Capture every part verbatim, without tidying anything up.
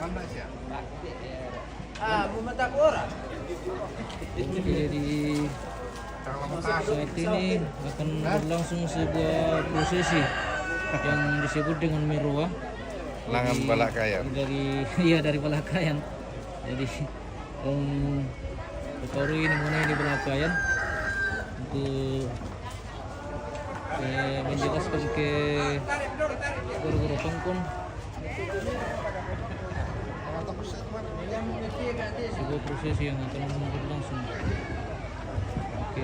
Oke, jadi saat ini akan berlangsung sebuah prosesi yang disebut dengan meroa. Langan Jadi, Balakayan. Dari, iya, dari Balakayan. Jadi, Om Kotori ini mengenai di Balakayan untuk, eh, menjelaskan ke guru-guru pangkon sebuah prosesi yang akan berlangsung. Oke.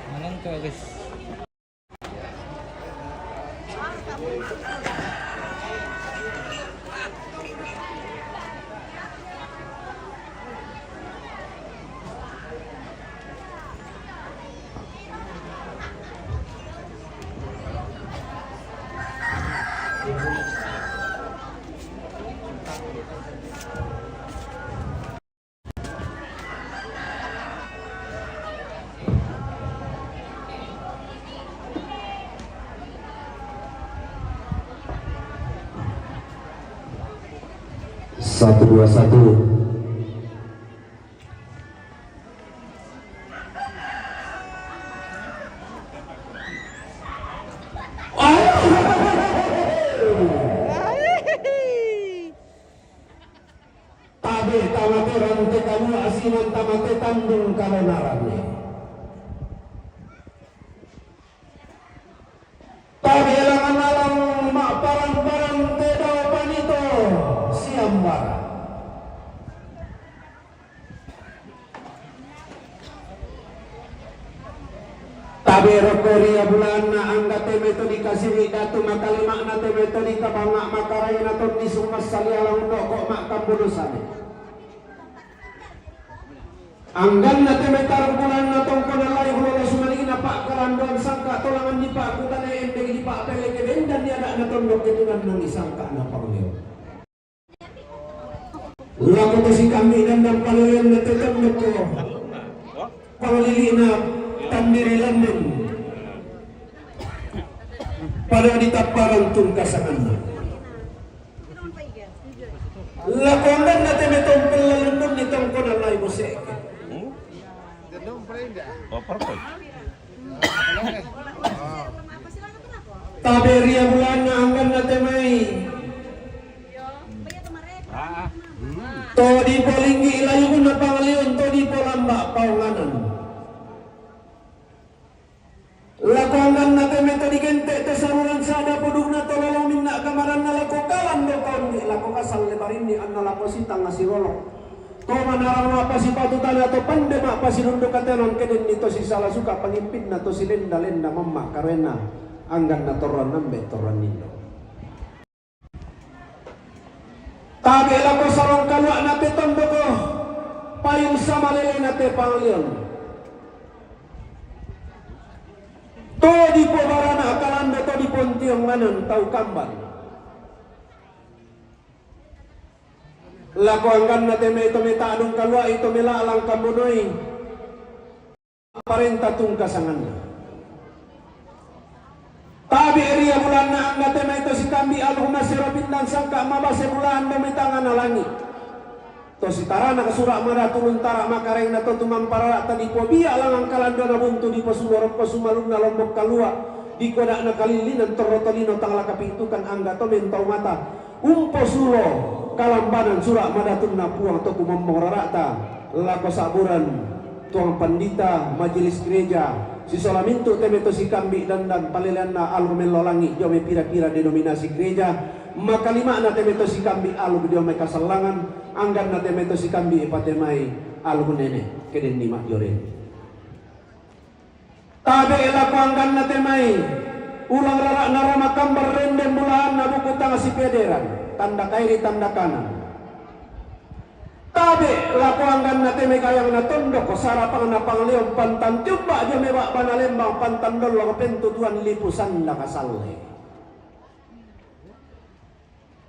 Manangka, guys. Satu, dua, satu. Tabe' tamate rante kalua' sinan tamate tandung kalonaranne. Tabe' langan alang ma'parang-parang te dao panito siambara. Tabe' rokko ria bulaanna angga te mai to dikasiwi datu makalima'na te mai to dikabangnga makaraina tonni sumassa liala unno'ko ma'kambulusane. Angganna te mai tarung bulaanna tongkona lai hulolo sumali'na pa'kalandoang sangka tolangan dipa'kutana endeng dipa'peleke bendanni ada'na tondok ketunannangi sangka'na pangleo. Lako to sikambi' dandang paleleanna te tondokko panglili'na tandiri lanneng pada ditapparang tungkasanganna. Lako angganna te mai to umpellallungunni tongkona lai bose'ke. Tabe' ria bulaanna angganna te mai to dipolinggi layunna panglion to dipolamba paonganan. Lako angganna te mai to digente' to saruran sada podukna to lolo minna gamaranna lako kalando kaunni lako kasalle barinni anna lako sitanga sirolo. To manarang ma'pasipatu tana to pande ma'pasidundu katenan kedenni to sisala suka pangippinna to silenda-lenda mamma' karena angganna torran ambe' torran indo. Tabe' lako sarong kalua'na te tondoko payung samalelena te panglion. To dipobarana kalando to dipontionganan tau kamban. Lako angganna te mai to meta'dung kalua'i to mela'lang kammonoi. Parenta tungkasanganna. Tabe' ria bulaanna angga te mai to sikambi' aluk masero pindan sangka' mabase bulaan dao mai tangngana langi'. To sitarana sura' madatu luntara makarengna to tumamparara'ta dipobia langang kalandona buntu diposulo rokko sumalunna lombok kalua' dikoda'na kalillinan torro tolino tang la kapi'tukan angga to mentau mata. Umposulo kalambanan sura' madatunna Puang to kumammong rara'ta lako sa'buran tuang pandita majelis gereja sisola mintu' te mai to sikambi' dandan paleleanna aluk mello langi' dio mai pira-pira denominasi gereja, makalima'na te mai to sikambi' aluk dio mai kasallangan, angganna te mai to sikambi' patemai aluk nene' kedenni ma'dioreng. Tabe' lako angganna te mai ulang rara'na rama kambar rendeng bulaanna buku tang sipederan, tanda kairi tanda kanan. Tabe' lako angganna te mai gayangna tondok, sarapangna pangaleon, pantan tiumba' dio mai ba'bana lembang, pantan dollong pentutuan lipu sanda kasalle.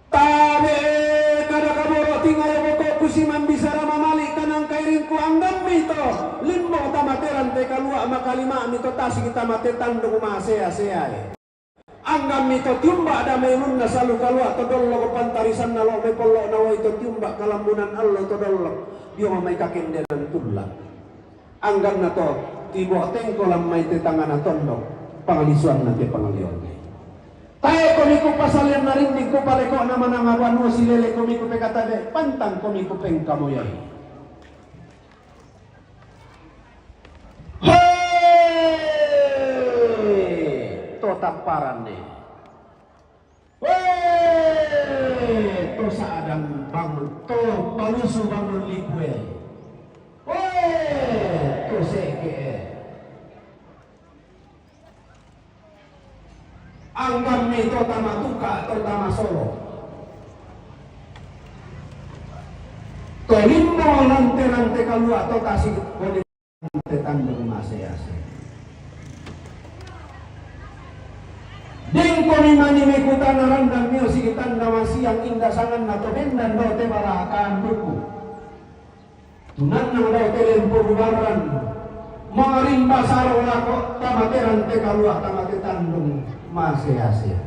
Tabe' kada kaboro' tingayo boko'ku simambisara mamali' kanang kairingku, anggammi to limbong tama te rante kalua', makalima'mi to tasik tama te tandung masea-seae. Anggammi to tiumba' dame ulunna salu kalua' to dollong pantarisanna lo' mai pollo'na uai to tiumba' kalambunan allo to dollong dio mamai kakendenan tulla'. Angganna to tiboa tengko lan mai te tangana tondok, pangalisuanna te pangaleonne. Tae' komi kupasallianna rinding, kupaleko'na mananga banua silele komi kupekatabe', pantang komi kupengkamoyai. Hei! To tapparanne. Wee! To sa'dang bangun, to palusu bangun lipue. Wee! To seke'e. Anggammi to tama tuka', to tama solo. To limbo rante-rante kalua', to tasik kone rante tandung masea-sea. Dengkomi mani mekutana randang mio sikitanda masiang inda sanganna to bendan do te bala kanduku. Tunannang dao te lempo bubaran, mangarimba saro lako tama te rante kalua' tama te tandung masea-sea.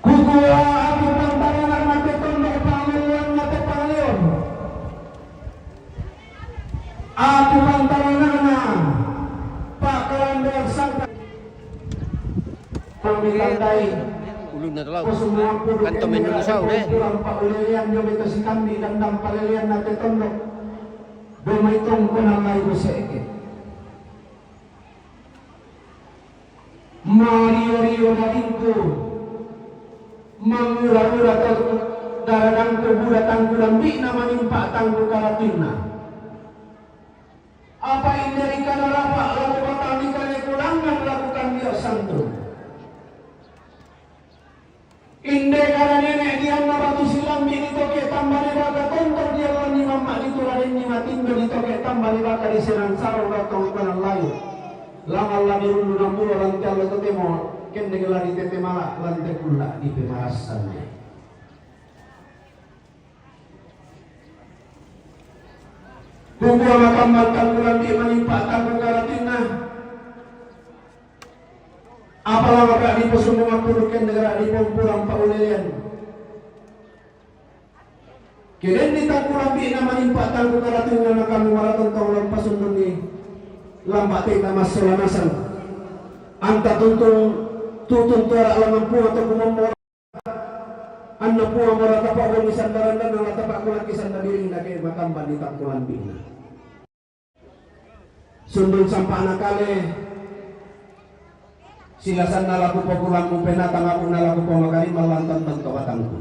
Kukua aku pantaranakna te tondok, pangalleanna te pangaleon. Aku pantaranakna pakalandoan sangka. Pamilandai. Ulunna to lau. Kan to menulu sau de. Kurang paulelean dio mai to sikambi dandang paleleanna te tondok. Dio mai tongkonan lai boseke. Mario-rio dagingku, mangura-ura to daradangku, buda tangku lambi'na manimpa tangku karatinna. Apa inde rikana lapa' lako batang ri kaleku langngan lakukan dio santun. Inde kada nene' dianna batu silambi' ditoke' tambane baka tontor diallanni mamma' dituradenni matindo ditoke' tambane baka diserang sarong rattong kuanan layu. Langan la dirundu nambulo lanti allo totemo kendeng la ditete mala' lante kulla' dipemarassanne. Kukua makamban tangku lambi' manimpa tangku karatinna. Apa langan ra' diposumbung appuru' kendeng ra' dipompurang paulelean. Ke denni tangku lambi'na manimpa tangku karatinna, na kamu maratontong lampasundunni lamba' teta massola nasang. Anta tuntung tutun tuara' langan Puang to kumommo. Anna Puang mora tapa' bongi sandarandanna la tapa' kulaki sanda biringna ke makamban di tangku lambi'na. Sundun sampa'na kale silasanna laku pokulammu penatang abu'na laku pomakarimang lantan banto batangku.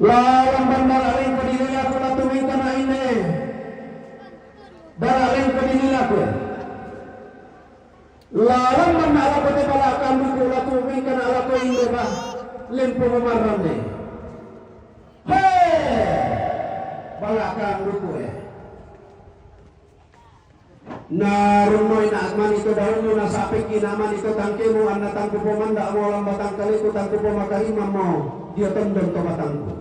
Lalang bandara lengko di lilaku latu mengkana ine. Dara lengko di lilaku. Lalang manna' lako te balakan duku latu mingkana lako inde ba lempo mamarranne. He! Balakan duku e. Na runnoi na' mani to daunmu, na sapekki na' mani to tangkemu, anna tangku pomanda' mo lambatang kaleku, tangku pomakarimang mo dio tondon to batangku.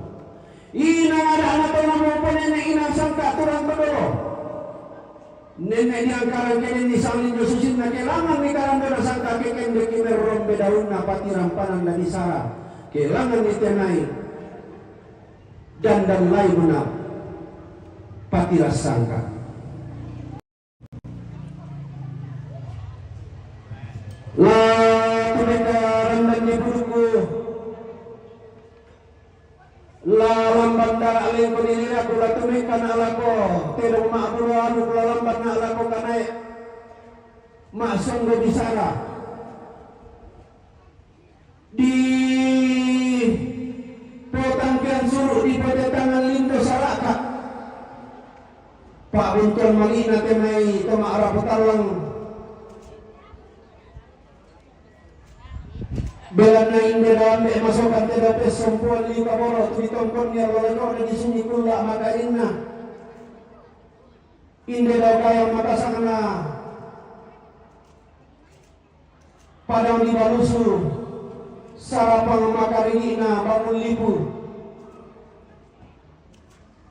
Inang ada'na to namo ponene' inang sangka turang to dolo. Nenne' diangkarang ke denni sanglinjo susinna ke langan ni karandona sangka ke kendeki merrombe daunna patirang pananna disara ke langan ni tenai dandan laibuna patirang sangka. La tuneka randan ni puluku. Lalamban dara' lengko di lilaku, la tumengka na' lako tedong ma'bulo anu, lalamban na' lako kanae ma'songgo bisara. Di potangkean suru' di potetangan lindo salaka. Pa'buntuan malina tenai to ma'rapo tallang. Belanna inde Ambe' masokan te dao pessompoan liu kaboro' tu ditongkon ni allo leko' na disungi kulla' makarinna. Inde dao kayang matasakna padang dibalusu, sarapang makarigi'na bangun lipu.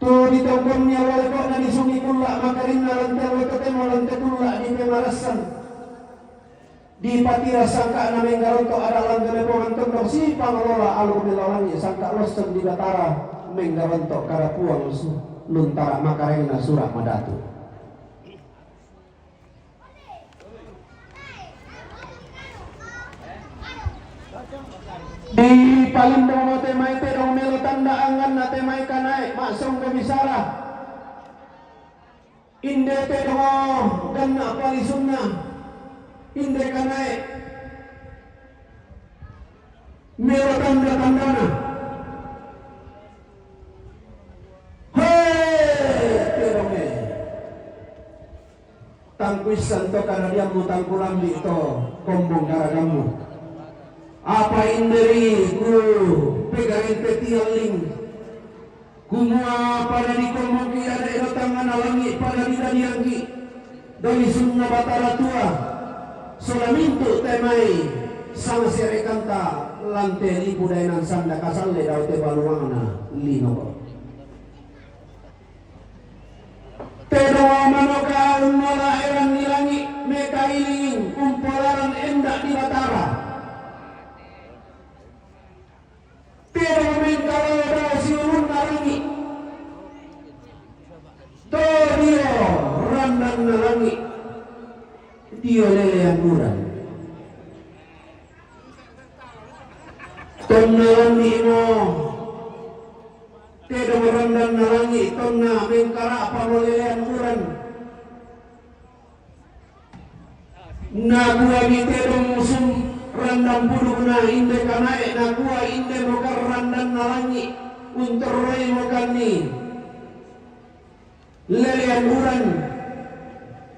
Tu ditongkon ni allo leko' na disungi kulla' makarinna lan te allo totemo lan te kulla' dipemarassan. Dipatira sangka'na menggaronto' ada' lan te lepongan tondok si pangolola aluk melao langi' sangka' lossong di Batara menggaronto' kada Puang su-, luntara makarengna sura' madatu. Dipalimbong mo te mai tedong melo tanda anganna te mai kanae ma'songgo bisara. Inde tedong ganna' palisunna, inde kanae melo tanda-tandana. He, tedong e. Tang kuissan to kanadiammu, tang kulambi' to kombong garagammu. Apa inderi ku pegarin petialling, kumua pada dikombongki ada' ero tangngana langi' pada didadiangki doi sunna Batara Tua, sola mintu' te mai sangserekanta lan te lipu daenan sanda kasalle dao te baluangna lino. Tedong manoka unnola eranni langi' mekailingin umpolaran enda' di Batara. Tedong mengkalao dao siulunna langi' to dio randanna langi' dio lelean uran. Tonna lanni'mo tedong randanna langi' tonna mengkara'pa mo lelean uran. Nakuami tedong sum randan pudukna inde kanae, nakua inde mokan randanna langi' untorroi mokanni lelean uran,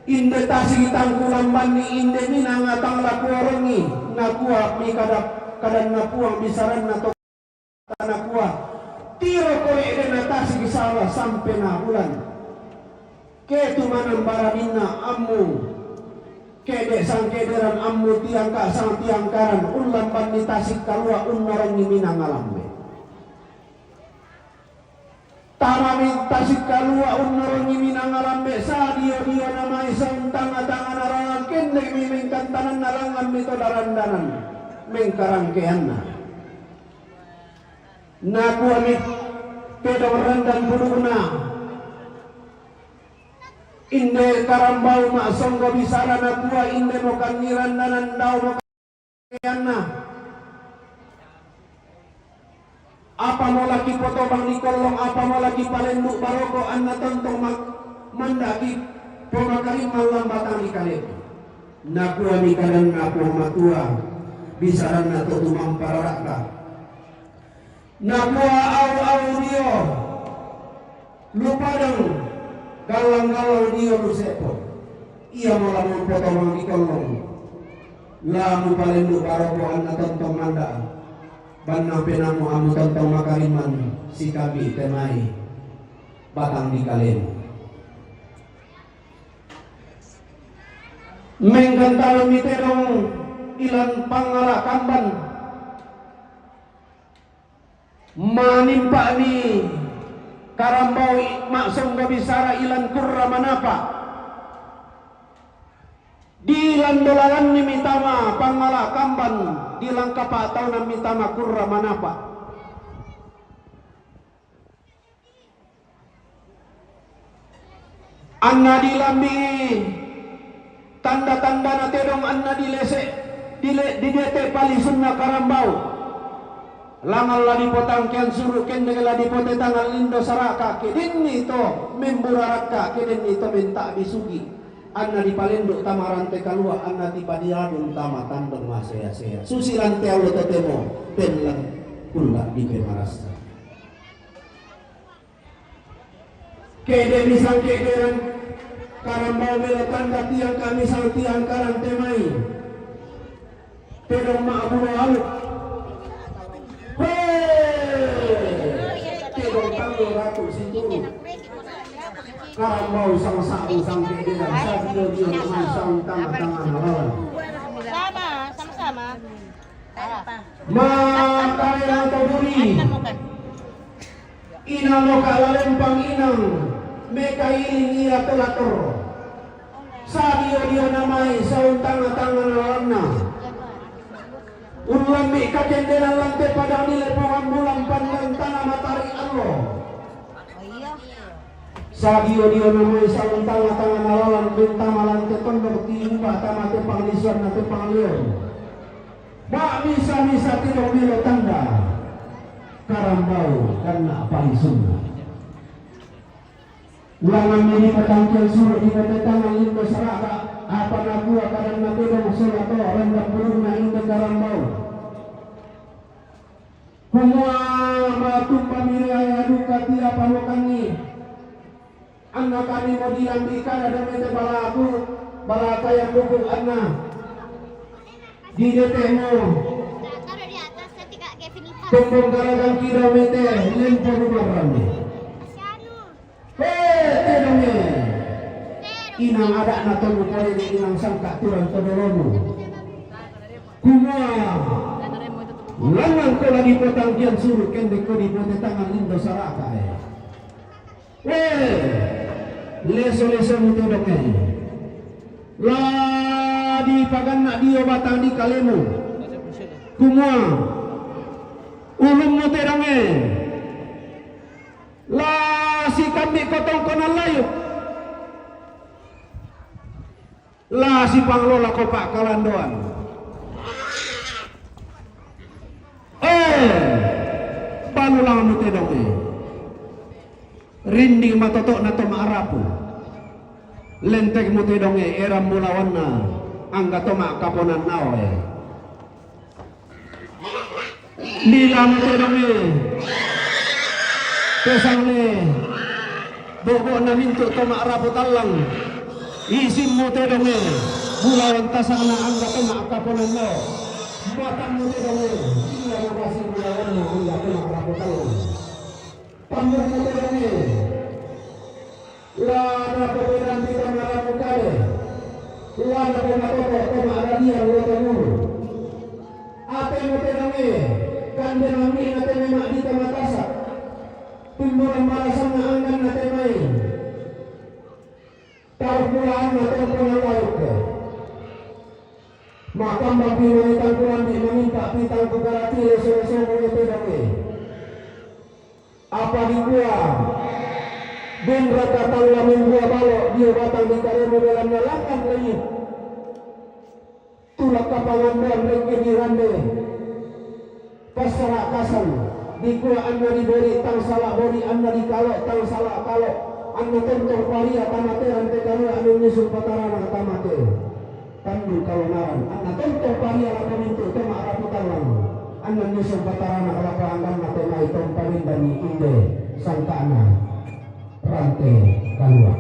inde tasigi tangkulambanni, inde minanga tang lakuorongi, nakuami kada-, kadanna Puang bisaranna to nakua, tiro koe de natasigi sala sampe na bulan. Ke tumanan baraninna ammu, ke de sangkederan ammu tiangka sangtiangkaran, ullambanni tasik kalua unnorongi minanga lambe. Tamami tasik kalua unnorongi minanga lambe sadio-dio namai saung tanga-tangana rangan kendemi mengkantananna langammi to daran-danan mengkarangkeanna. Nakuami tedong randan pudukna, inde karambau ma'songgo bisara nakua inde mokanni randanan dao mokanni anna. Apa mo laki potobang di kollong, apa mo laki palendu' baroko anna tontong ma-, mandaki pomakarimma lambatang di kaleku. Nakuami kadanna Puang Matua, bisaranna to tumamparara'ka. Nakua au-au dio lu padang, gallang-gallang dio lu se'po. Iamo la mupotongong di kollong, la mupalendu' baroko anna tontong manda', bannang penaammu ammu tontong makarimman sikambi' te mai batang di kalemu. Menggantalammi tedong ilan pangngala' kamban. Manimpa'ni karambau ma'songgo bisara ilan kurra manapa'. Dilan dolalanni mitama pangngala' kamban, dilan kapa'taunammi tama kurra manapa'. Anna dilambi'i tanda-tandana tedong anna dilese', dile-, didete' palisunna karambau. Langan la dipotangkean suru' kendek la dipotetangan lindo saraka, kedenni to memburarakka, kedenni to menta'bi sugi'. Anna dipalendu' tama rante kalua', anna tipadiadun tama tandong masea-sea. Susi lan te allo totemo, pellang kulla' dipemarassa. Kede misang kederan, karambau melo tanda tiang kami sang tiang karante mai. Tedong ma'bulo aluk. Karambau sang sa'bu sang ke'deran, sadio-dio namai sauntanga-tangana lalan. Sama, sama-sama. Makaelang to duri. Inang loka lalempang inang, mekailing ia to lator. Sadio-dio namai sauntanga-tangana lalanna. Ullambi kakendenan lan te padang ni lepongan bulan pandang tana matari allo. Sadio-dio namai sauntanga-tangana lalan mentama lan te tondok tiumba tama te panglisuanna te panglion. Ma'misa-misa tedong melo tanda. Karambau ganna' palisunna. Ulanganni di patangkian suru' di patetangan lindo sara'ga, apa nakua kadanna tedong sola to randang pudunna inde karambau. Kumua matumpami ri aya duka tia palokanni. Anna kami mo dilambi kada dame te balaku, balaka yang buku anna. Di dete'mo. Tembong garagang kida mete lempo dumarranni. He, tedonge. Inang ada'na to mupolele inang sangka turang to dolomu. Kumua, langngan ko la dipotangkian suru' kendek ko dipotetangan lindo sara'ga e. Eh, leso-lesomu tedonge. La dipaganna' dio batang di kalemu. Kumua, ulummu tedonge. La sikambi ko tongkonan layuk. La sipanglola ko pa'kalandoan. Eh, balulangmu tedonge. Rinding matoto'na to ma'rapu. Lentekmu tedonge, erang bulawanna, angga to ma'kaponan naoe. Lilamu tedonge, pesang le, bo'bo'na mintu' to ma'rapu tallang. Isimmu tedonge, bulawan tasangna angga to ma'kaponan nao. Matammu tedonge, illa mabasi bulawanna angga to ma'rapu tallang. Tammu'mu tedonge, La napopedan ri tama ramu kale, la napomatoto' to ma'radian lo to muru. Atemu tedonge, kande mammi'na te mema'dita matasa', timboran marasanna angganna te mai, tarpulaanna tongkonan layuk. Ma'kambang pi mani tangkulambi' mamimpa' pi tangku garati leso-lesomu e tedonge. Apa dikua, benraka tang la membua balo' dio batang di kalemu belanna langngan lagi. Tulak kapangandoan rekke dirande. Passala' kasang, dikua anna dibori' tang sala' bori', anna dikalo' tang sala' kalo', anna tontong paria tamate rante kalua' anna nisung patarana tamate. Tandu kalonaran, anna tontong paria lako mintu' to ma'rapu tallang, anna nisung patarana lako angganna te mai to umpabendanni inde sangka'na rante kalua'.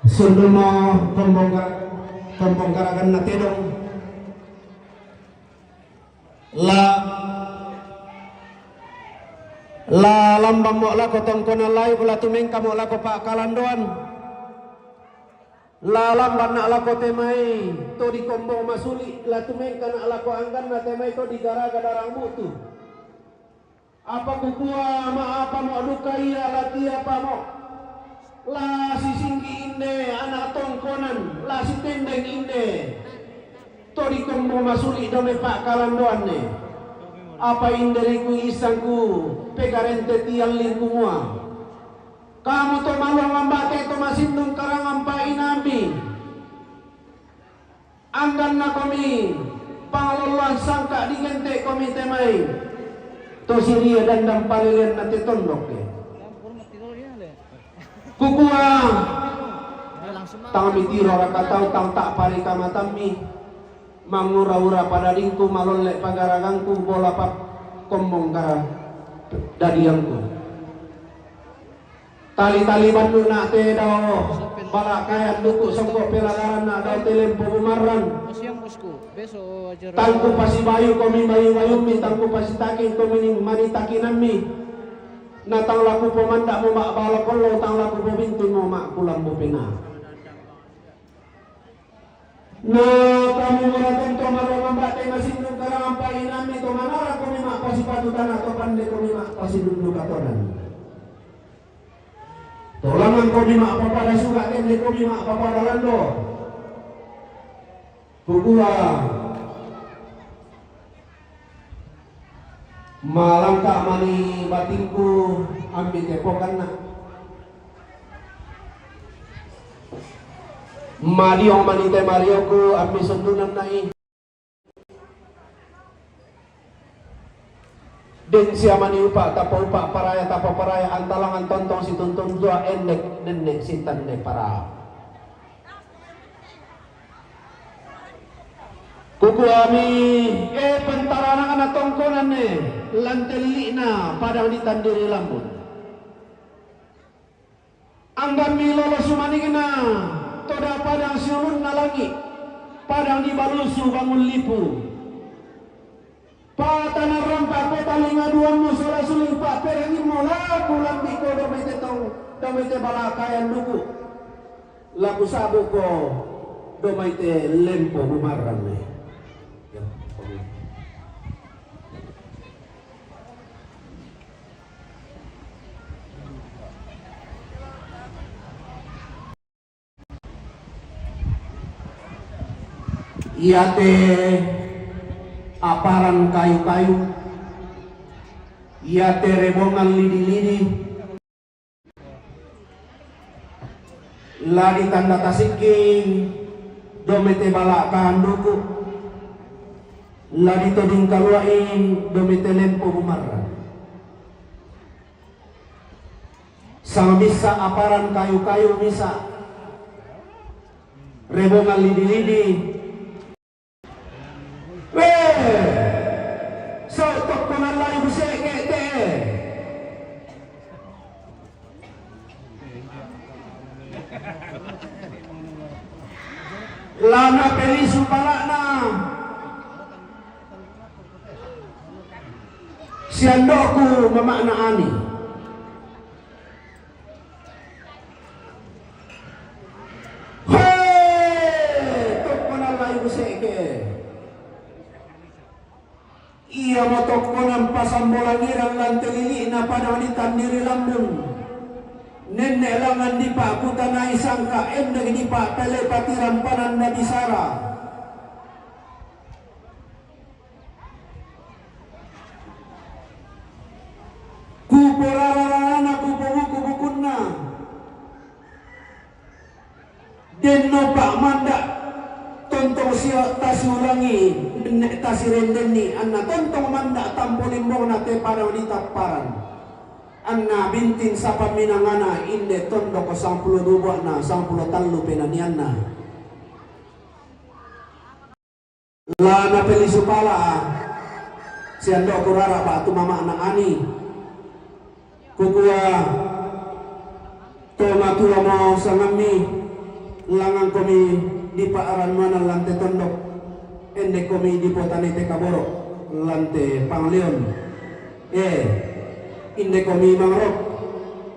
Sundumo kombong ga-, kombong garaganna tedong. La, la lambammo' lako tongkonan layuk, la tumengkamo' lako pa'kalandoan. La lambanna' lako te mai to dikombong masuli', la tumengkana' lako angganna te mai to digaraga darang bu'tu. Apa kukua, ma'apamo' duka ia la tiapamo'. La sisinggi' inde ana' tongkonan, la sitendeng inde to dikombo masuli' dao mai pa'kalandoanne. Apa inde ri kuissangku pegarente tialli kumua, kamu to maluang mambate to masinnung karangan pa'inammi. Anggannakomi pangaloloan sangka' digente'komi te mai to siria dandang paleleanna te tondokke. Kukua, tang mitiroraka tau tang ta'pa ri kamatammi, mangura-ura padadingku, malolle pagaragangku, bola pakkombong gara dadiangku. Tali-tali bannu'na te dao, bala' kayan duku' songko' pelalaranna dao te lempo bumarran. Tang kupasibayukomi bayu-bayummi, tang kupasitakingkomi mani takinammi. Na tang la kupomanda' mo ma'balo kollo, tang la kupobinting mo ma'kulambu pena. Na kamu moratonto maro mamba'te masindung karangan pa'inammi to manara komi ma'pasipatu tana to pande komi ma'pasidundu katonan. To langan komi ma'papada suga' tende komi ma'papada lando. Kukua, malangka' mani batingku ammi tepokanna. Madiong mani te marioku ammi sundunanna'i. Den sia mani upa' tappa upa' paraya tappa paraya antalangan tontong situntun tua endek nenne' sintande para. Kukuami, e, pantaranakna tongkonanne, lan te lili'na padang ditandiri lambun. Anggammi lolo sumaningna, toda padang siulunna langi', padang dibalusu bangun lipu. Patanarrampa ko talinga duammu sola suling pa'perangimmu, la kulambi'ko dao mai te tong, dao mai te bala kayan duku. La kusa'buko dao mai te lempo bumarranne. Iate aparan kayu-kayu, iate rebongan lidi-lidi, la ditanda tasikki dao mai te bala kayan duku, la ditoding kalua'i dao mai te lempo bumarra. Samissa aparan kayu-kayu misa', rebongan lidi-lidi. Weh! Sau tokko nallai buse'ke' te'e. La napelisu pala'na. Siando'ku mama'na ani. Hoe! Tokko nallai buse'ke'. Iamo tokkonan pasambolangirang lan te lili'na padang ditandiri lambung. Nenne' langngan dipa'kutanai sangka' endek dipa'pelei patirampanan nabisara. Kuporara-rarana, kupobuku-bukunna. Denno pa'manda' tontong sio tasiulangi, nenne' tasirendenni, anna tontong manda' tampo limbongna te padang ditapparan. Anna binting sapa minangana inde tondok sangpulo dubua'na sangpulo tallu penanianna. La napelisu pala', siando'ku rara' ba'tu mama'na ani. Kukua, to matuamo sangammi, langangkomi dipa'rannuanang lan te tondok, endekkomi dipotanai te kaboro' lan te pangaleon. E, indekkomi mangrok,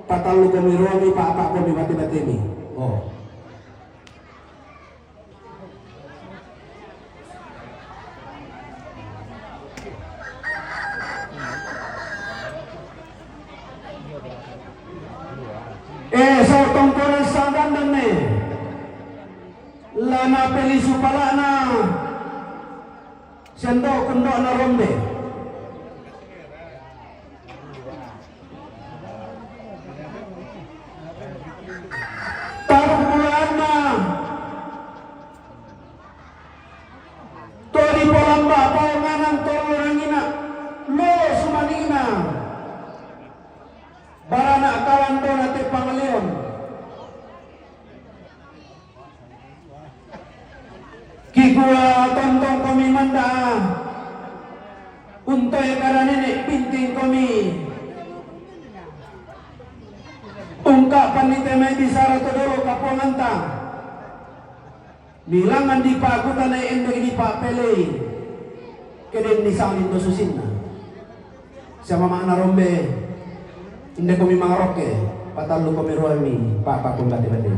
patallukomi romi, pa'apa'komi bate-batemi. Oh. E, sau tongkonan sanggandanne, la napelisu pala'na, sendo kundo'na rombe. Taru' bulaanna to dipolamba paonganan to lorangina, lolo sumanina, barana' kalandona te pangaleon. Kikua tontongkomi manda'a, untoe kada nene' bintingkomi. Ungka'panni te mai bisara to dolo kapuanganta. Bilangan dipa'kutanai endek dipa'pelei, ke den disangin to susinna. Sia mama'na rombe, Inde komi mangaroke, patallu komi ruami, pa'pa' komi bate-bate.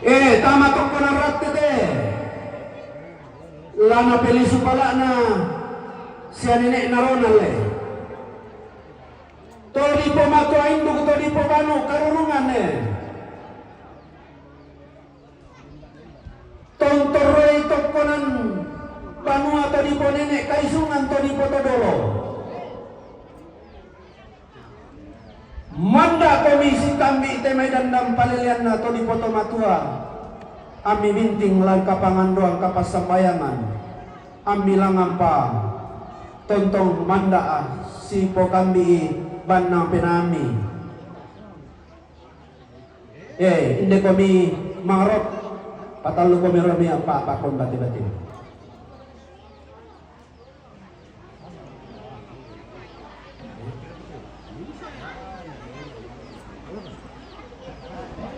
Eh, tama tokko na rattete. La napelisu pala'na sia nene'na Ronald e. To dipomatua induk, to dipobanu karurungan e. Tontorroi tokkonan banua to diponene' kaisungan, to dipotodolo. Manda' komi sitambi' te mai dandang paleleanna to dipotomatua, ammi binting langka pangandoang kapassambayangan, ammi langampa tontong manda' sipokambi'i bannang penaammi. Eh, inde komi mangarok, patallu komi ruami, pa'pa' komi bate-bate.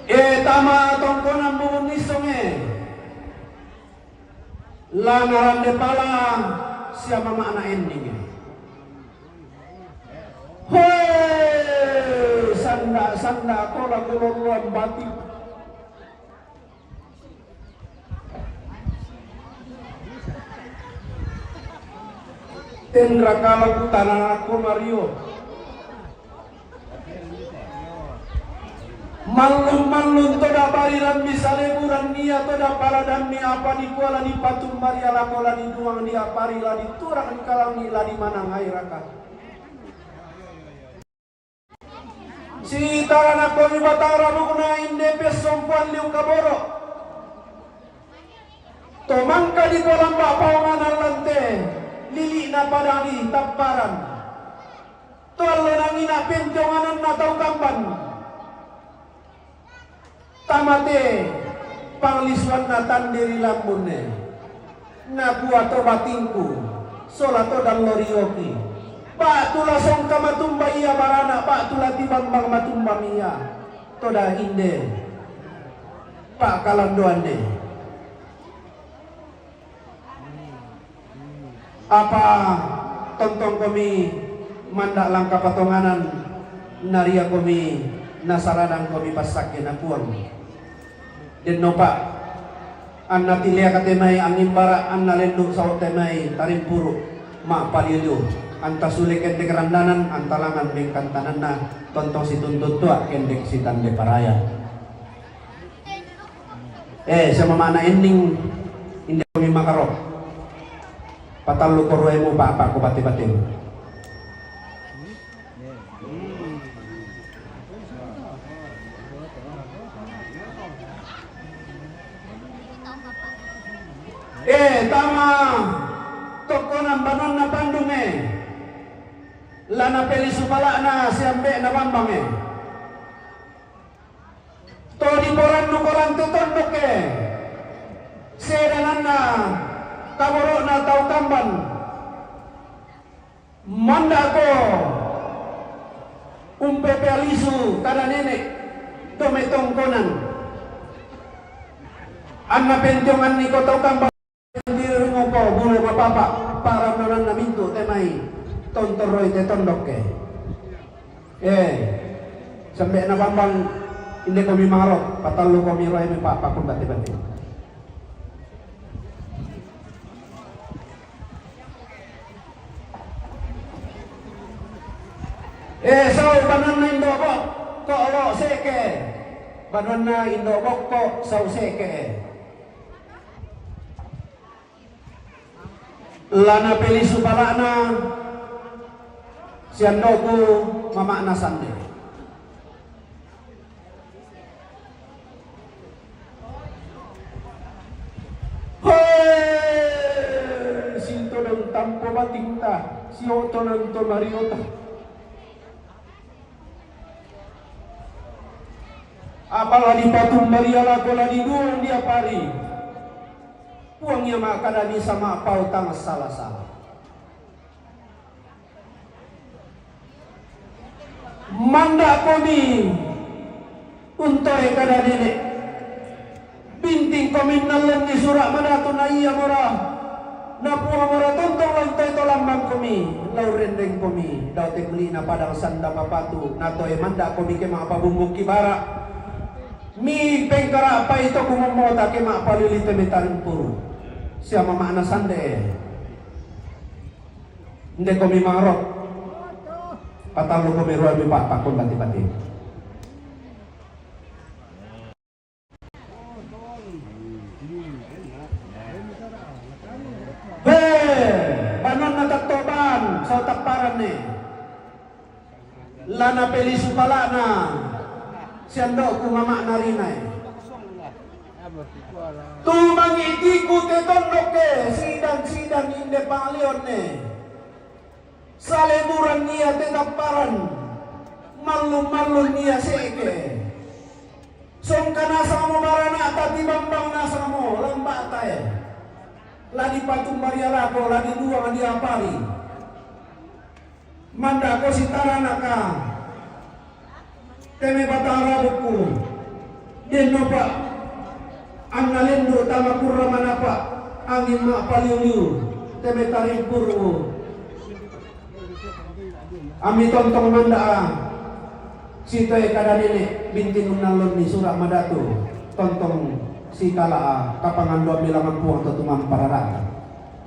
Eh, tama tongkonan bubun nissong e. La narande pala sia mama'na ending e. Hoe, sanda'-sanda' kola kulolloan batik. Tenra kala kutananakko Mario. Mallung-mallung toda barirammi saleburan nia toda paradammi apa dikua la dipatumbari alako la diduang diapari la diturang dikalangi la dimanangai raka. Sitaranakkomi Batara bukna inde pessompoan liu kaboro. To mangka dipolamba paonganan lante, lili'na padang di tapparan. To allo nangina pentiongananna tau kamban. Tamate panglisuanna tande ri lambunne. Nakua to batingku, sola to dallo rioki. Ba'tu la songka matumba ia barana, ba'tu la tibambang matumba mia. Toda inde. Pa'kalandoanne. Apa tontongkomi manda' langka patonganan, nariakomi nasaradangkomi passakkena Puang. Dennopa, anna tileaka te mai angimbara, anna lendu' sao te mai tarimpuru, ma'paliliu, anta sule kendek randanan, anta langan mengkantananna, tontong situntuttua kendek sitande paraya. Eh, sia mama'na ending, inde komi makaro. Patallu ko ruemu, pa'pa' ko bate-batemu. Eh, tama tokkonan banuanna Pandung e. La napelisu pala'na siambe'na Bambang e. To diporannuko lante tondok e, sedananna kaboro'na tau kamban, manda'ko umpepealisu kada nene' to mai tongkonan. Anna pentionganni ko tau kamban. Dirunguko bulu mapapa, parannonanna mintu' te mai tontorroi te tondok e. Eh, sambe'na Bambang, inde komi maro, patallu komi ruaimi pa'pa' ko bate-bate. Eh, sau banuanna Indo' Bokko, lo' Seke. Banuanna Indo' Bokko, sau Seke. La napelisu pala'na siando'ku mama'na Sande. Hoe, sintodong tampo batingta, sio'tonan to mariota. Apa la dipatumbari alako la diduang diapari. Puang ia ma'kada misa ma'pau tang sala-sala. Manda' komi untoe kada nene'. Binting komi nallonni sura' madatu na ia mora, na pua mora tontong la untoe to lambang komi, la urrendeng komi dao te kuli'na padang sanda papatu, na toe manda' komi ke ma'pabumbung ki bara'. Mi pengkara'pai to kumommota ke ma'palili te metarimpuru. Sia mama'na sande. Inde komi ma'ro. Patallu komi ruami pa'pakun bati-bati. Be, banonna tattoban, sau tapparanne. La napelisu pala'na, siando'ku mama'na rinae. Tumangi'tiku te tondokke, sidang-sidang inde pa'lionne. Saleburan ia te tapparan, mallung-mallung ia se'ke. Songka nasangmo barana'ta tibambang nasangmo lamba'tae. La dipatumba ri alako, la diduang diapari. Manda'ko sitaranaka. Teme batara bukku. Dennopa annalendu tama kurra manapa angin ma'paliu-liu. Teme tarimpuru. Ammi tontong manda'a sitoe kada nene' binti nunnallonni sura' madatu, tontong sikala'a kapangandoammi langan Puang to tumamparara'ta.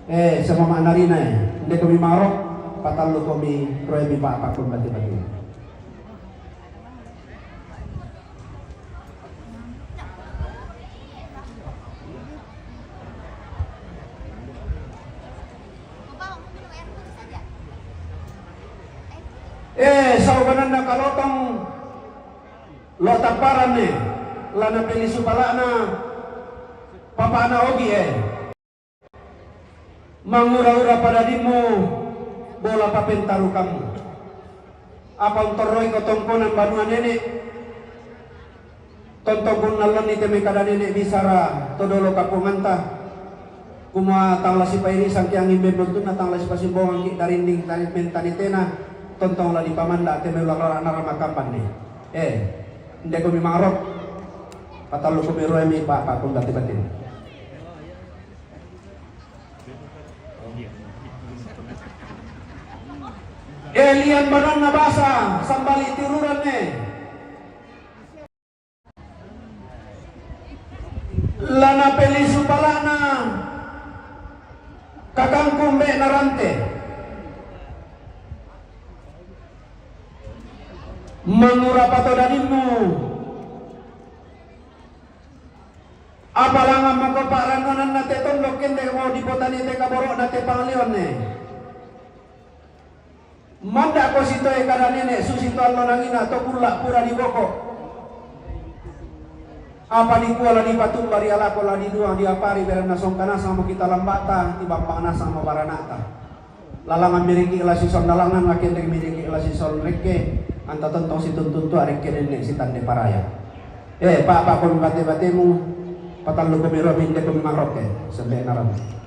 Eh, sama ma'narinae, inde komi maro, patallu komi roemi pa'pakun bati-bati. Eh, saugananna kalotong lo tapparanne, la napelisu pala'na papa'na ogi e. Mangura-ura padadimmu, bola papentarukammu. Apa untorroiko tongkonan banua nene'? Tontong kunnallonni te mai kada nene' bisara to dolo kapuanganta. Kumua tang la sipairisangki angin bembontunna, tang la sipasimbongangki darinding tani-, mentanitena, tontong la dipamanda' te mai ulang rara-, nara makambanne. Eh, inde komi ma'ro, patallu komi roemi pa'pakun bati-batina. Eh, lian bananna basa, sambali tiruranne. La napelisu pala'na kakangku mbe' narante. Mangura patodadimmu. Apa langammo ko pa'rannuananna te tondok, kendemo dipotani te kaboro'na te pangalionne. Manda'ko sitoe kada nene' susi to allo nangina to kulla' pura diboko. Apa dikua la dipatumba ri alako la diduang diapari, beranna songka nasangmo kita lamba'ta, tibambang nasangmo barana'ta. Lalangan miriki la sison lalangan, lakendek miriki la sison rekke, anta tontong situntun tua rekke nenne' sitande paraya. Eh, pa'pakun bate-batemu, patallu komi romi, inde komi ma'rokke, sembe' narami.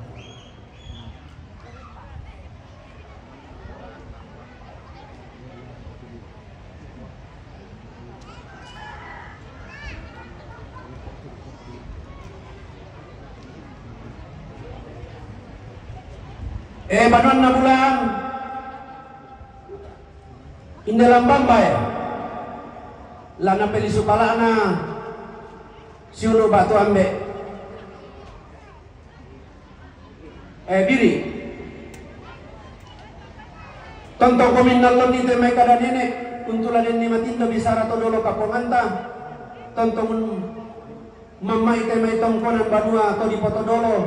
Eh, banuanna Bulang, inde lambambae, la napelisu pala'na siulu' batu ambe'. Eh, biri'. Tontong komi nallonni te mai kada nene', untu la denni matindo bisara to dolo kapuanganta. Tontong mammai te mai tongkonan banua to dipotodolo.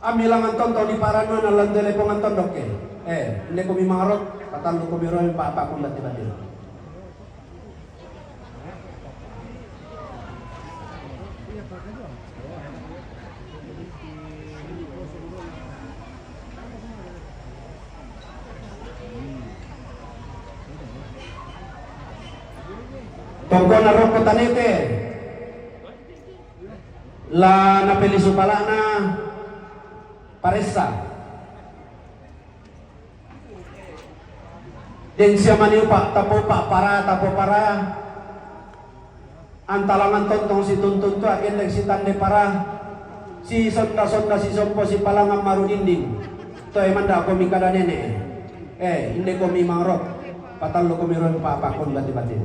Ammi langan tontong diparannuan allan dele pongan tondokke. Eh, inde komi ma'ro, patallu komi romi pa'pakun bati-bati. Tongkona rokko tanete la napelisu pala'na paressa. Den sia maniupa tapaupa, paraya tapaparaya. Antalangan tontong si tuntuntua, kendek si tande para, si sonda-sonda, si sompo, si palangan marudinding. Toe manda komi kada nene. Eh, inde komi mangrok. Patallu komi roen papa kon bati-bati.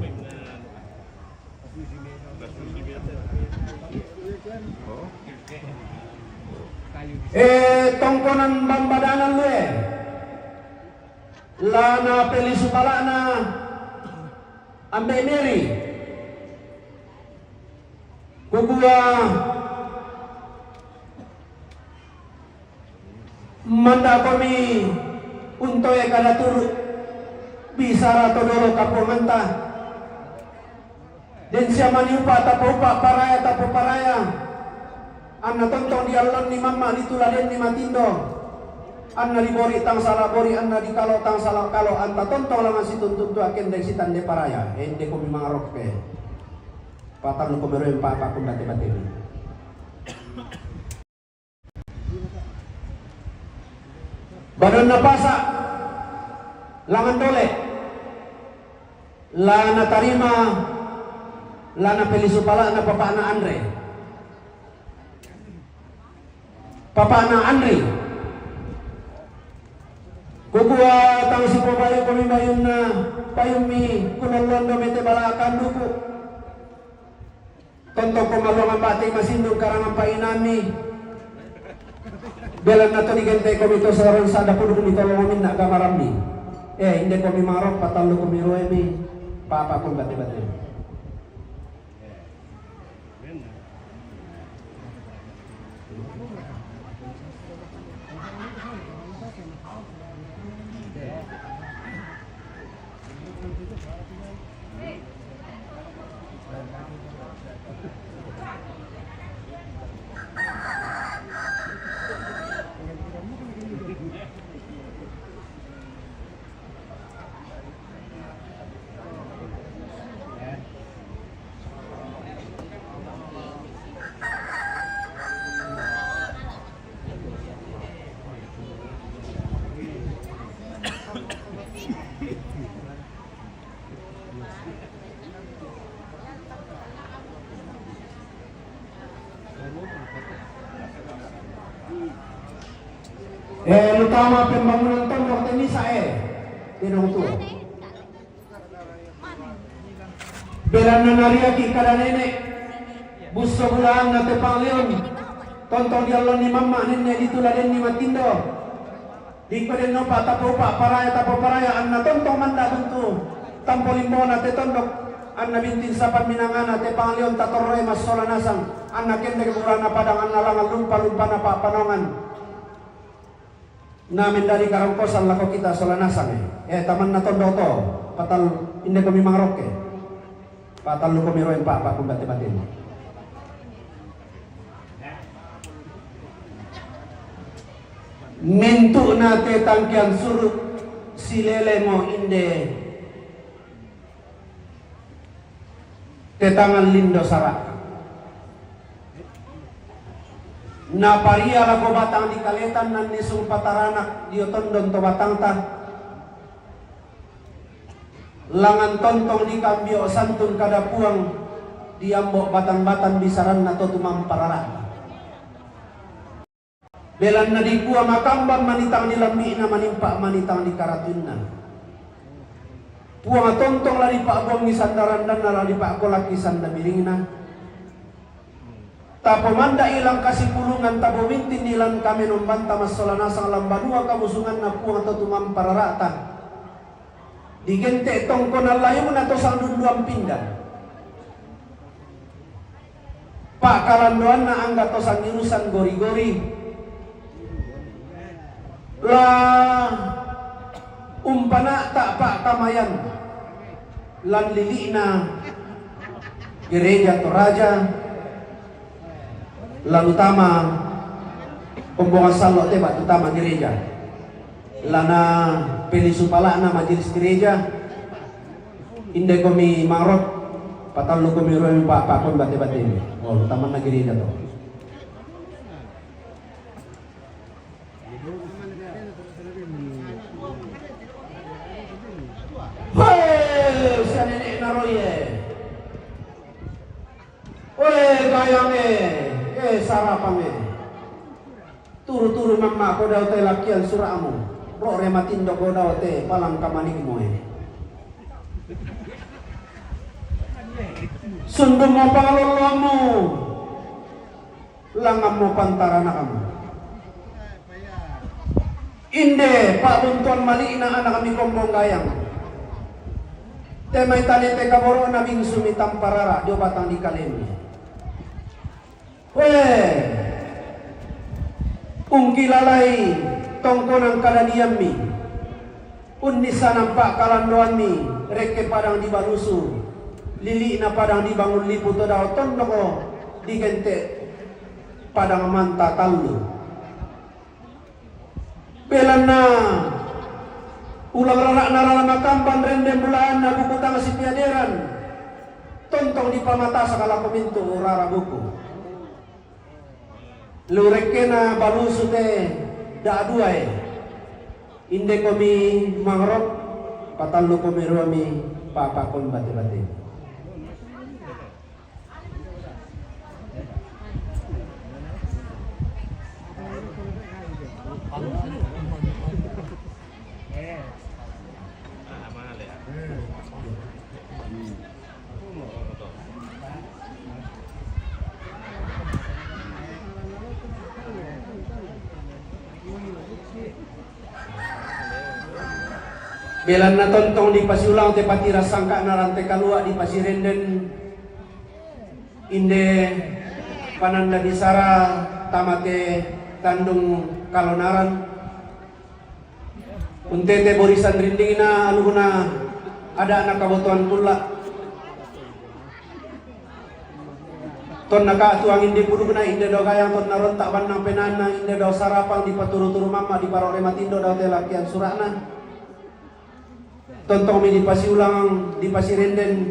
Eh, tongkonan bambadanan lue. Lana pelisu palana ambe Meri. Kukua manda komi untoe kada turu bisara todolo kapuanganta. Den sia maniupa tapaupa, paraya tapaparaya. Anna tontong diallonni mamma, dituladenni matindo. Anna dibori tangsala bori, anna dikalo tangsala kalo, anta tontong langan si tuntuntua, kendek si tande paraya. Ende komi mangarokke. Patallu komi roen papa kon bati-bati. Badanna pasa, langan dole, lana tarima, lana pelisu palana papana Andre. Papana Andri. Kukua tang sipobayu komi bayunna, bayummi kunallondo mete bala kanduku. Tontoko maluang ambate masindung karangan painami. Belanna to digente komi to saron sada puduk mi tolong minna gamarammi. Eh, inde komi marok, patallu komi roemi, papa kon bate-bate. Eh, utama pembangunan tondok te misa, eh. Tenong tu. Belanna nariaki kada nene. Busso bulaanna te panglion. Tontong diallonni mamma nenne dituladenni matindo. Dikko den nopa tapaupa paraya tapaparaya anna tontong manda bentu tampo limbona te tondok, anna bintin sapan minangana te panglion tatorroe massola nasang, anna kendek burana padang, anna langan lumpa-lumpana papanaongan. Na mendadi karongkosan lako kita sola nasang, eh, tamanna tondok to, patal inde komi mangarokke. Patallu komi roen papa kon bate-bate. Mintu'na te tangkean suru silelemo inde te tangan lindo sara. Naparia lako batang di kaletan nanni sung pataranak dio tondon to batangta. Langan tontong dikambio santun kada puang, diambo batang-batang bisaranna to tumamparara. Belanna dikua makamban manitang di lambi'na, manimpa manitang di karatuinna. Puang tontong la dipa'buangi sandarandanna, la dipa'kolakki sanda biringna. Tapomandai lan kasipulungan, tapomintinni lan kamenombanta massola nasang lan banua kamusunganna Puang to tumamparara'ta. Digente' tongkonan layungna to sangdunduan pindan. Pa'kalandoanna angga to sangirusan gori-gori. La umpana'ta pa'kamayan lan lili'na Gereja Toraja, lan utama kombongan sallo te batu utama gereja, lana pelisupala'na majelis gereja, inde komi marot, patallu komi ruemi pa-, pakon bate-bate. Oh, utamanna gereja to. Hei, sia nenek naroye. Oe, gayang e, e, sarapang e. Turu-turu mamma ko dao te lakian sura'mu. Ro' re matindo ko dao te palang kamanikmu e. Sundung mo pangalolomu. Langammo pantaranakmu. Inde pa'buntuan mali'na anakmi kombong gayang. Te mai tane te kaboro'na bingsumi tamparara dio batang di kalemi. Wee! Ungkilalai tongkonan kadadiammi. Unnissanan pa'kalandoanni, rekke padang di Balusu, lili'na padang di Bangullipu to dao tondoko di gente padang manta tallu. Belanna ulang rara'na rara makamban rende bulaanna buku tang sipiaderan, tontong dipamatasaka lako mintu' rara buku. Lu rekkena Balusu te da'dua e. Inde komi mangrok, patallu komi ruami papa kon bate-bate. Belanna tontong dipasiulang te patira sangka'na rante kalua' dipasirenden. Inde pananda bisara tama te tandung kalonaran. Untete borisan rindingna aluhna ada'na kabotoan kulla'. Tonna ka'tu angin dipudukna inde dao gayang, tonna ronta' bannang penaanna inde dao sarapang, dipaturu-turu mamma, diparore matindo dao te lakian sura'na. Tontongmi dipasiulang, dipasirenden.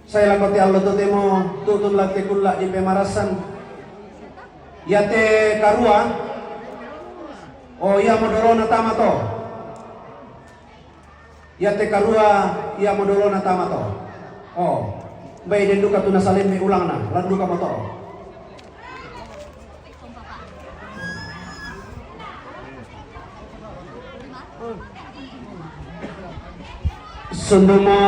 Sae lako te allo totemo tu'tun lan te kulla' dipemarassan. Iate karua, o iamo dolona tama to. Iate karua, iamo dolona tama to. O, mbai den duka tu nasalemme ulangna, lan dukamo to. Sundumo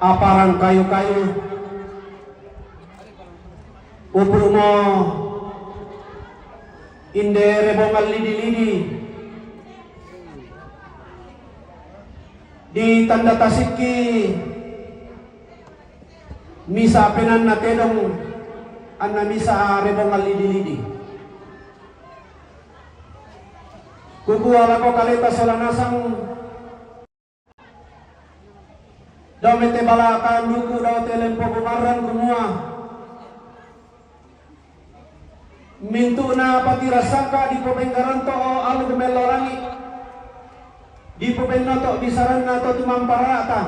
aparang kayu-kayu, upu'mo inde rebongan lidi-lidi, ditanda tasikki misa' penaanna tedong, anna misa' rebongan lidi-lidi. Kukua lako kaleta sola nasang, dao mete balakan duku dao te lempo bumarran kumua, mintu'na patira sangka' dipopenggaranto' aluk mello langi', dipopennoto' bisaranna to tumampara'ta,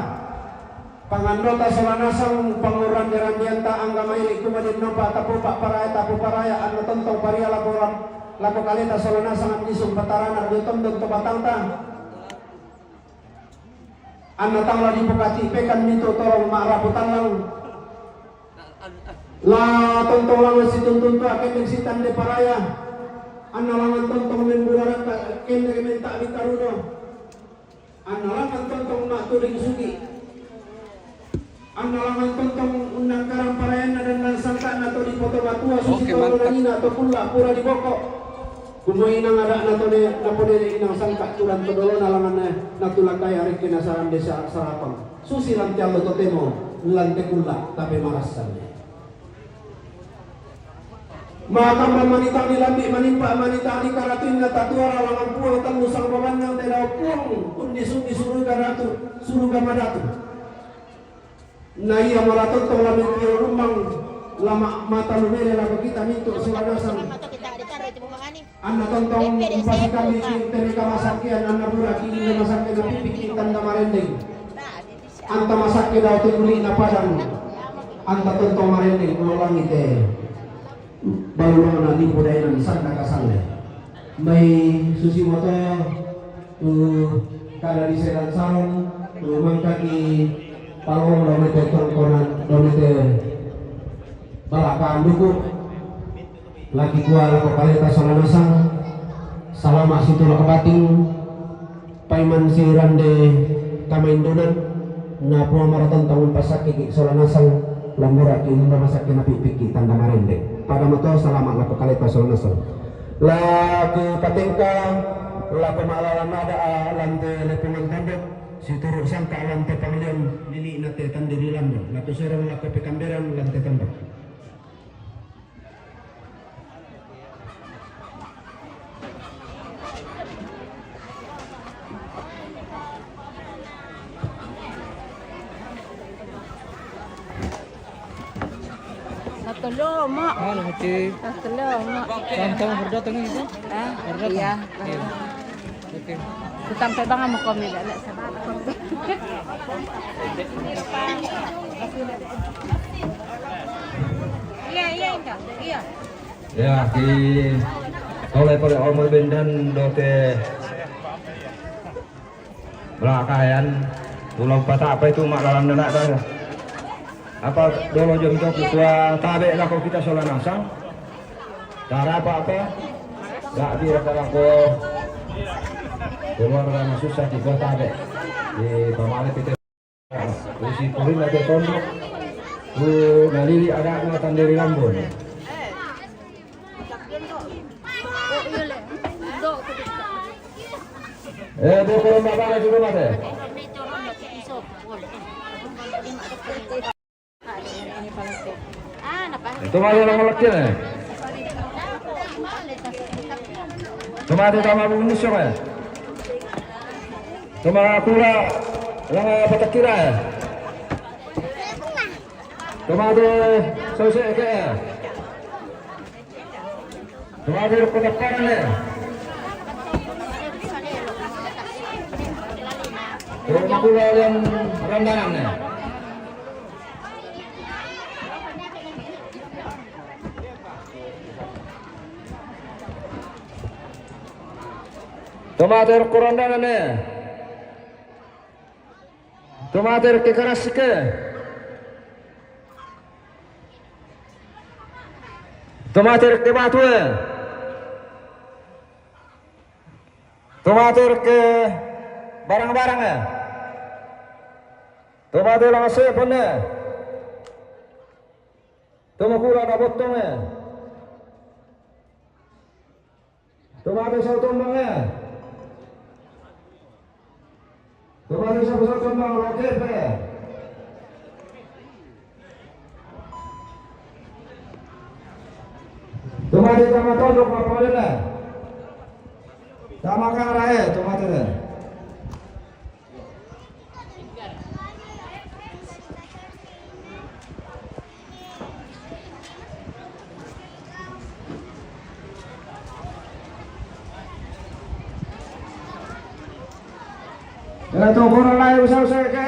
pangandota sola nasang pangurrande-randeanta angga mairi' kumadennopa tapopa' paraya, tapopa' paraya, anna tontong paria lako, lako kaleta sola nasang annisung patarana dio tondon to batangta. Anna tang la dipokati'pekan mintu' tolong ma'rapu tallang. La tontong langngan situntun to akendek sitande paraya. Anna langngan tontong membularakka kendek menta'bi karudo. Anna langngan tontong ma'tuding sugi'. Anna langngan tontong unnangkarang parayanna dan lansangka'na to dipotomatua susi tolona nina to kulla' pura diboko'. Kumua inang ada'na to ne, napodere inang sangka' turan to dolona langnganna natulakaya rekke nasarande sa-, sarapang. Susi lan te allo totemo lan te kulla' tapemarassanne. Makamban manitang di lambi' manimpa' manitang di karatuinna tatuara langngan Puang tallu sangbabannang te dao Puang unnisungi suruga datu, suruga madatu. Na ia mala tontong la mekio lummang la ma-, mata lumele lako kita mintu' sola nasang. Anna tontong umpasikammi ki teri kamasakkean, anna bura'ki inde masakke napipiki tanda marendeng. Anta masakke dao te kuli'na padang. Anta tontong marendeng kulolangi te balulona nipu daenang sanda kasalle. Mai susi moto Tu kada di sedan salon, tu mangkaki palong domete tongkonan domete balakaan duku. Laki kua lako kaleta sola nasang, salama situ lako bating, paiman si rande kamaindunan, na pua maratan tangun pasaki ki sola nasang, lambura ki inda masaki na pipiki tanda marende. Pada mato salama lako kaleta sola nasang. Laki patengka, lako maalala nada a lante lepungan tandok, situru sangka lante panglian lili nate tandiri lando, lako serang lako pekamberan lante tandok. Satu lama. Ah, lucu. Satu lama. Sama-sama baru datang ini, kan? Ah, baru datang. Iya. Iya. Oke. Tutang pe banga mo komi, dak, dak, sabar. Iya, iya, Indah. Iya. Ya, ki tole pole omor bendan dote belakayan. Ulang patah apa itu mak lalang nenak dah. Apa dolo jom jok tua tabe lako kita sola nasang. Cara apa-apa? Gak biar apa lako. Keluarga mah susah di kota deh. Di pamale kita. Usi kurin ada tondok. Ku nalili ada na tandiri lambon. Eh, dia kalau mbak bala juga mate. Itu mah yang lagi nih. Cuma ada tambah bunyi siapa ya? Cuma aku lah, yang apa tak kira ya? Cuma ada sosok kayak ya? Terakhir penekanan ya. Rumah pula yang rendangan ya. Tomater ke rendangan ya. Tomater ke keras ke. Tomater ke batu eh. Tomater ke barang-barang eh. Tomater lang sepon eh. Tomakula na botong eh. Tomater sa tombang eh. Tomater sa tombang roket eh. Tomater tama tondok mapalela. Tama kara eh, tomater eh. Era tu koro lai usa-usa ke.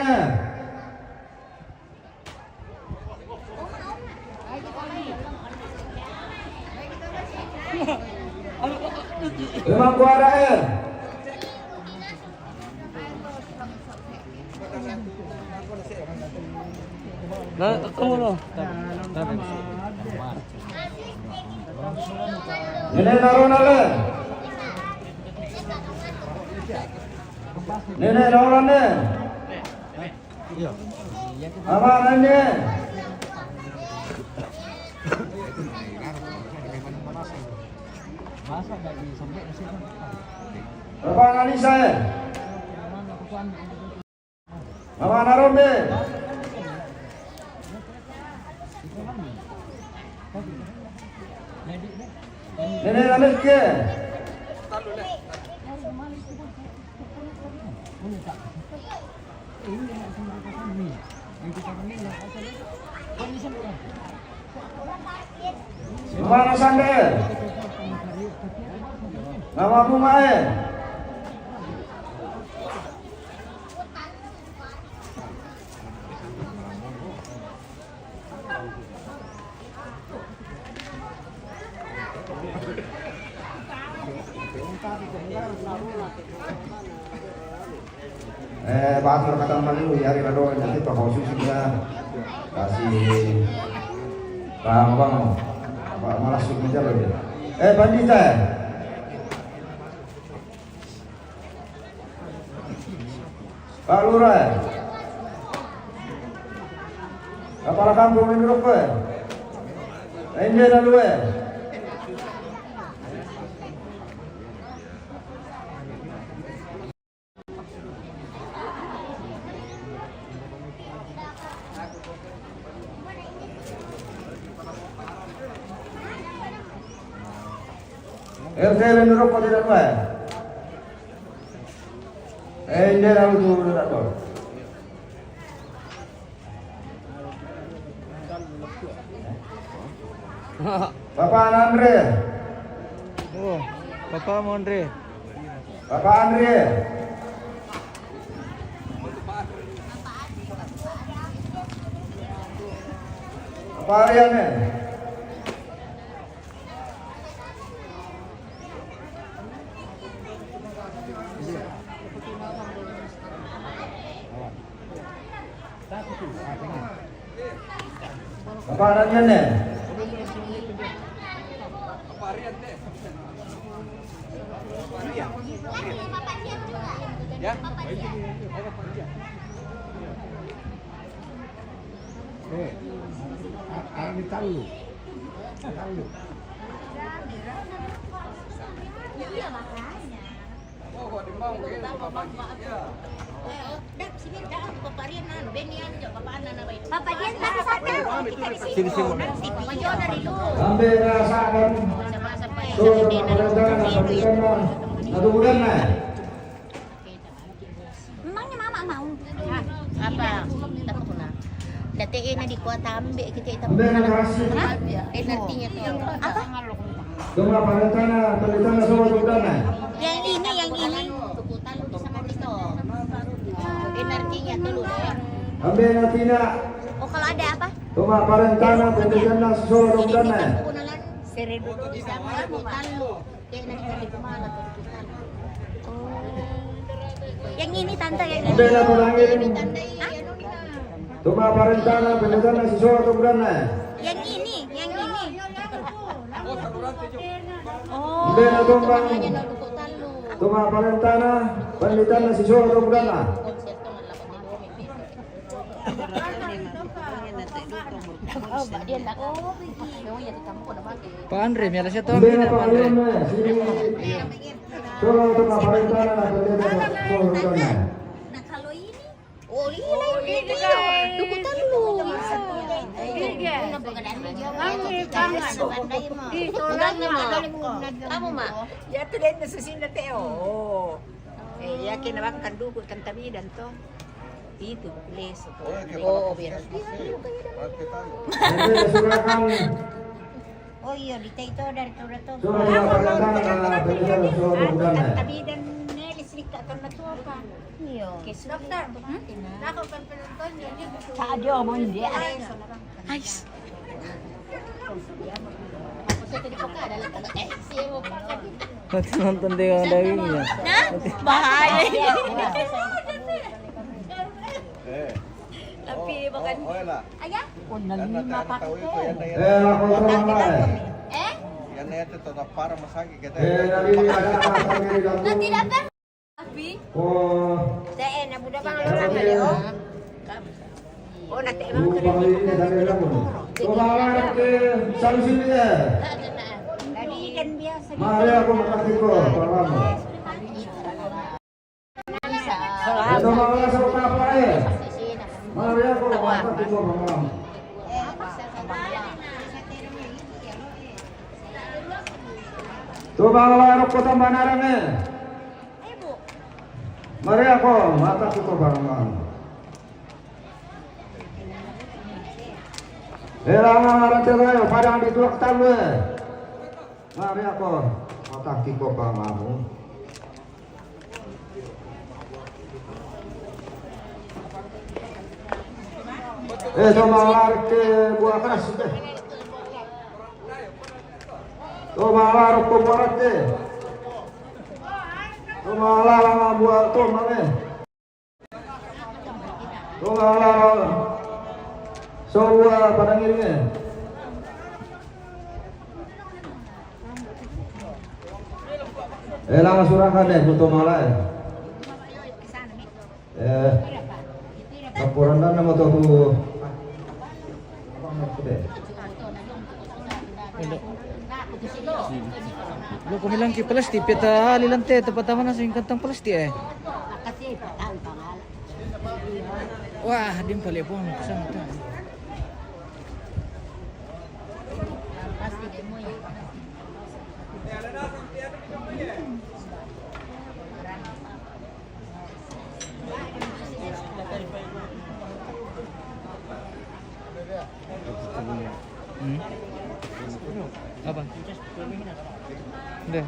Memang kuara eh. Nah, ketemu lo. Ini narona le. Ini narona ne. Apa nanya? Apa nanya saya? Mama Narombe. Nenek Laleke. Mama Sande. Mama Bumae. Eh, batur kata malu, ya, hari rado, nanti Pak Khusus juga kasih paham, Bang. Apa malah sih ngejar lagi? Eh, Pandita. Pak Lurah. Kepala kampung ini rokok. Ini lalu, eh. R T R N rokok tidak, Pak. Eh, ini lalu tu, tidak, Pak. Bapak Andre. Oh, Bapak Andre. Bapak Andre. Bapak Arian, eh. Bapak Radian, eh? Ya? Eh, a-, a-, ditaruh. Taruh. Iya, makanya. Papa Dian, satu. Sini, sini. Sampai rasa dan suruh pemerintah dan pemerintah. Satu bulan, nah. Emangnya mama mau? Apa? Apa pula? Dati ina di kuat ambil kita itu. Udah, makasih. Hah? Energi itu. Apa? Cuma parencana, parencana semua sudah, nah. Yang ini, yang ini. Tukutan lu bisa mati tuh. Energi itu lu, ya. Ambil nanti, nak. Oh, kalau ada apa? Cuma parencana, parencana semua sudah, nah. Seribu dulu sama tukutan lu. Oh. Yang ini, Tante, yang ini. Bela tulangin. Hah? Cuma parencana, parencana siswa atau bukan, nah? Yang ini, yang ini. Oh. Bela tumbang. Cuma parencana, parencana siswa atau bukan, nah? Pak Andre, mira siya to, mira, Pak Andre. Nah, kalau ini, oh, iya, ini, dukutan lu. Iya. Iya. Ini pegadaian dia, Mak. Anu, Mak. Kamu, Mak. Kamu, Mak. Ya, tu dia nasusin na teo. Eh, yakin na bang kanduku tanta bidan to. Itu, leso to. Oh, biar. Oke, tayo. Oh, iya, di Taito dari Turato. Sudah, sudah, sudah, sudah, sudah, sudah, sudah. Tanta bidan, nelis lika kan na to apa? Iya. Dokter, hmm? Nako kan penonton, yun, yun. Sa adio mo, hindi. Ay, Nonton din ang daging niya. Na? Bahaya. Tapi makan. Aya? Yan na, yan na, tawid ko, yan na, yan na. Eh, ako sa mga, eh. Eh? Yan na, yan na, para masakit kita. Eh, nabili ka na, nabili ka na. Nanti dapat. Abi? Oh. Te, eh, nabuda bang lo rang ali, oh. Oh, nate, emang. Lupa kali ini, dari kamu. Coba ke solusinya. Tadi kan biasa. Mari aku makan tiko, Pak Ramo. Itu malah suka apa, eh? Mari aku makan tiko, Pak Ramo. Coba kalau rokok tambah narang, eh? Mari ako, mata ko pa bang. Kailangan nga rin tayo, padang di tulak talo, eh. Mari ako, mata ko pa bang. Eh, ito mga arte, buwakas, eh. Ito mga arok ko, buwakas, eh. Malarang buat tu mana? Tu malarang. Semua pada ngiring. Eh, lang surang kan eh, butuh malah eh. Eh, laporan dan nama tu aku. Wala. Lo, kami lang ki plastic, pita ali lang te, tapataman na sa yung kantang plastic eh. Wah, di pala po, ano, kasama ta. Hmm? Apa? Hindi.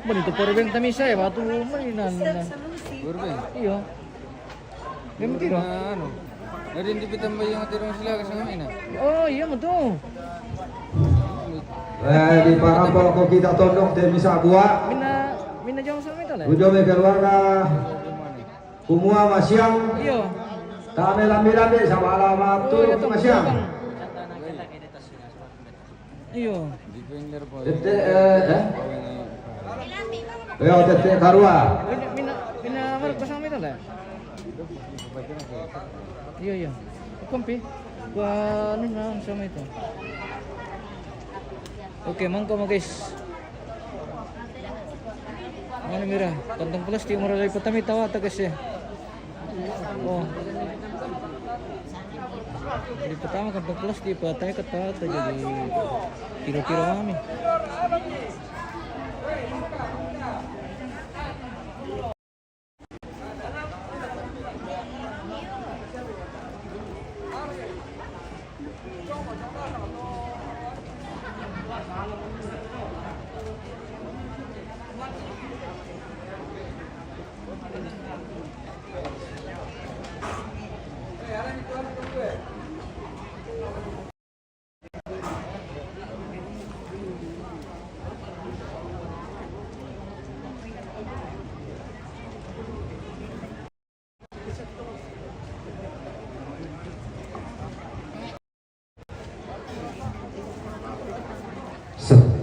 Manito pa rin kami siya eh. Batu man yun na. Iyo. Ganun tiro. Na ano? Nadin di pitambay yung tiro sila kasi ngayon ah. Oh, iya mo to. Eh, di para po ako kita tondok din sa buwa. Mina, mina jong sa mito le. Ujo may keluarga. Kumua masiang. Iyo. Kami lambi-lambi sa bala Oh, matu iya to. Masiang. Iyo. Defender po. Tete, eh, eh? Yo, tete karua. Mina, mina, mina marag pasang ito le. Iyo, iyo. Kumpi. Kwa ano na ang sama ito. Okay, mangko mo guys. Ano mira, kantong plastic mo rin patami tawa tagas eh. Oh. Di patama kantong plastic patay kata jadi kira-kira kami. Sir.